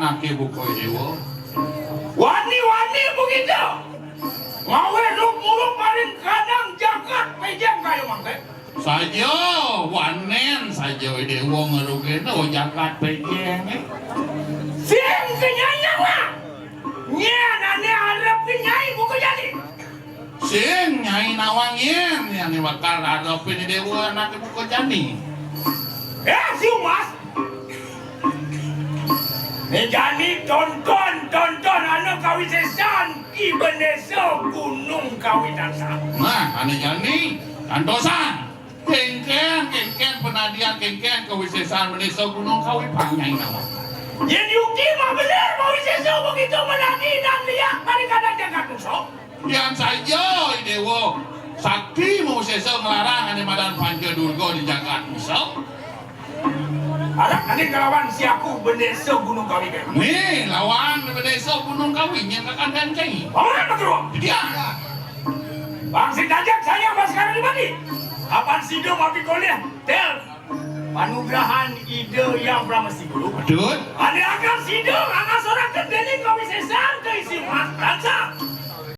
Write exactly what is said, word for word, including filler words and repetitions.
Ake buka Déwa. Wani-wani begitu. Ngawé ruk muruk paling kadang jagat péjéng kaya mangké. Saja wanén, saja Déwa ngerugéna jagat péjéng. Sing kenyang nyawa. Nyén ané arep nyai buka jani. Sing nyai nawang yén, ané bakal arepin Déwa anaké buka jani. Éh, si Umas. Né jani tonton, tonton anu kawisésan Ki Bendésa Gunung Kawi tansah. Nah, ané jani kantosan. Kéngkén, kéngkén penadian, kéngkén kawisésan Bendésa Gunung Kawi pang nyai nawang. Yén yukti mah bener kawisésan begitu menadi dan liak pada kadang jagat musuh. Yan saja Déwa sakti mawisésa nglarang ané madan Panca Durga di jagat musuh. Arak ané nglawan si aku Bendésa Gunung Kawi ké. Nih, lawan Bendésa Gunung Kawi nyén kakandang cai. Paman Patruh. Dia. Bang si tajak sayang bas sekarang dibagi. Kapan sida mapi kolih, tel. Panugrahan Ida Hyang Brahma Siguru. Betul. Ané akan sida ngangsoraken déning kawisésan kaisi emas tansah.